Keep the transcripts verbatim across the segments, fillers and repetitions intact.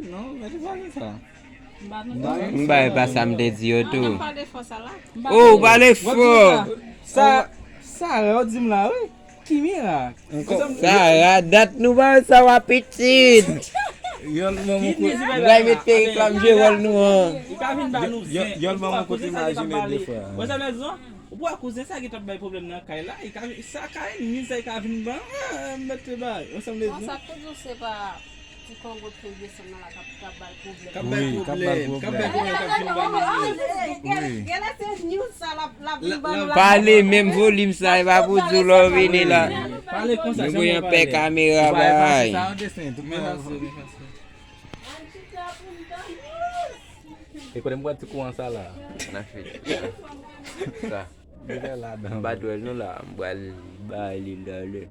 Non, mete pale sa. M bay pa sa m te di yo tou. Pale fò sa la. Oh, ou pale fò. Sa, sa, ou di m la, wi. Ki mirak? Sa, dat nou pa sa w a pitit. Yon manman kote. M bay met perik la, m jwe wòl nou an. Yon manman kote imajine de fwa. Ou pa kouzen sa ki t ap bay pwoblèm nan kay la, sa kay ni sa ka vin ban mèt te bay. Ou sanble di. Sa toujou se pa ti kongo trevye san nan la k ap bay pwoblèm. K ap bay pwoblèm. K ap bay pwoblèm k ap vin ban nou. Genlè se news sa l ap vin ban nou la. Pale menm volim sa, e pa pou di w lè w vini la. Pale konsa. Nou gen yon pè kamera bay. E kote m pran ti kou an sa la. Nan fil. Sa. Li fè ladan. M pa t wè l non la, m pral bay li lè lè.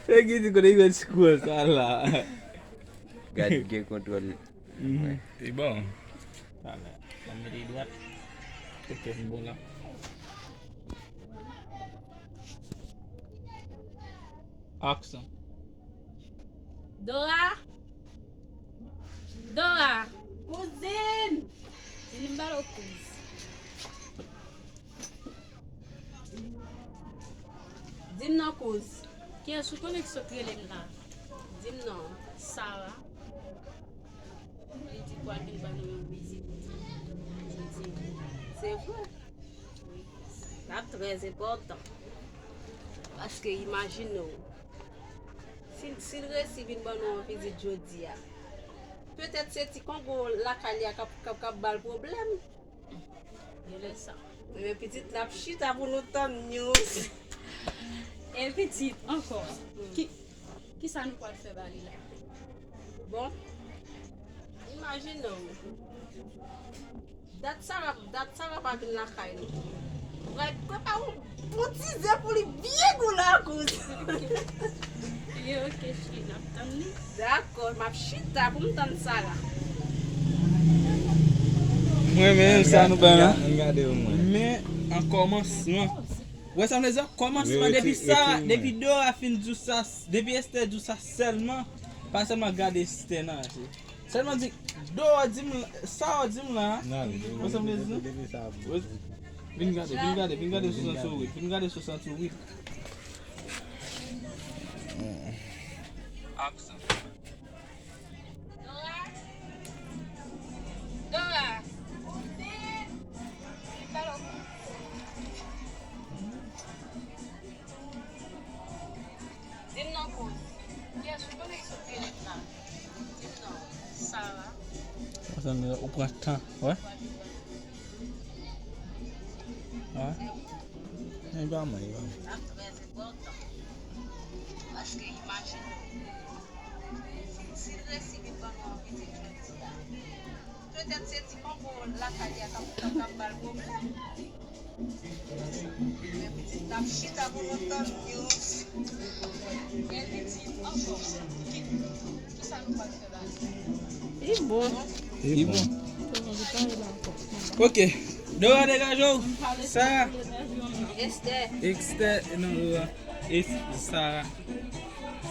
E ki di kote m pran ti kou an sa la. Gad gen kontwòl. E bon. Ala. Sa mete dwat. Ok, m bon la. Aksyon. Dora! Dora! Kouzin! Vini m ba w kouz. Di m non kouz. Kiyès ou konnen ki sot rele m la? Di m non. Sara. Li di pral vin ban nou yon vizit jodi. Se vre? Wi. L ap trè enpòtan. Paske imajine w, si, si l resi vin ban nou yon vizit jodi a, petèt se ti kongo lakay li a k ap, k ap, k ap ba l pwoblèm. Genlè sa. Ebyen pitit, n ap chita pou nou tann news. E pitit, ankò. Ki, kisa nou pral fè ba li la? Bon, imajine w. Dat Sara, dat Sara pa vin lakay nou. Mwen prepare yon bon ti ze pou li byen gou la kouz. Yo, ok, cheri, n ap tann li. Dakò, m ap chita pou m tann Sara. Mwen menm sa nou bay la. Men an kòmansman. Wè sa m vle di? Kòmansman depi sa, depi Dora fin di w sa, depi Esther di w sa sèlman, pa sèlman gade Esther nan. Sèlman di, Dora di m, sa w di m la. Wè sa m vle di? Vin gade, vin gade, vin gade sou santi w wi. Vin gade sou santi w wi. Aksyon. Dora! Dora! Di m non kouz. Kiyès ou konnen ki sot rele m la? Di m non. Sara. Ou pran tan, wè? Wè? E pa mwen, e pa mwen. Paske imajine w, si l resi vin ban nou yon vizit jodi a, petèt se ti kongo lakay li a k ap, k ap, k ap ba l pwoblèm. Men pitit, n ap chita pou nou tann news. Gen pitit ankò. Ki, kisa nou pral fè la? Li bon. Li bon. Ok. Dora, degaje w. Sara. Esther. Esther, non, Dora. E Sara.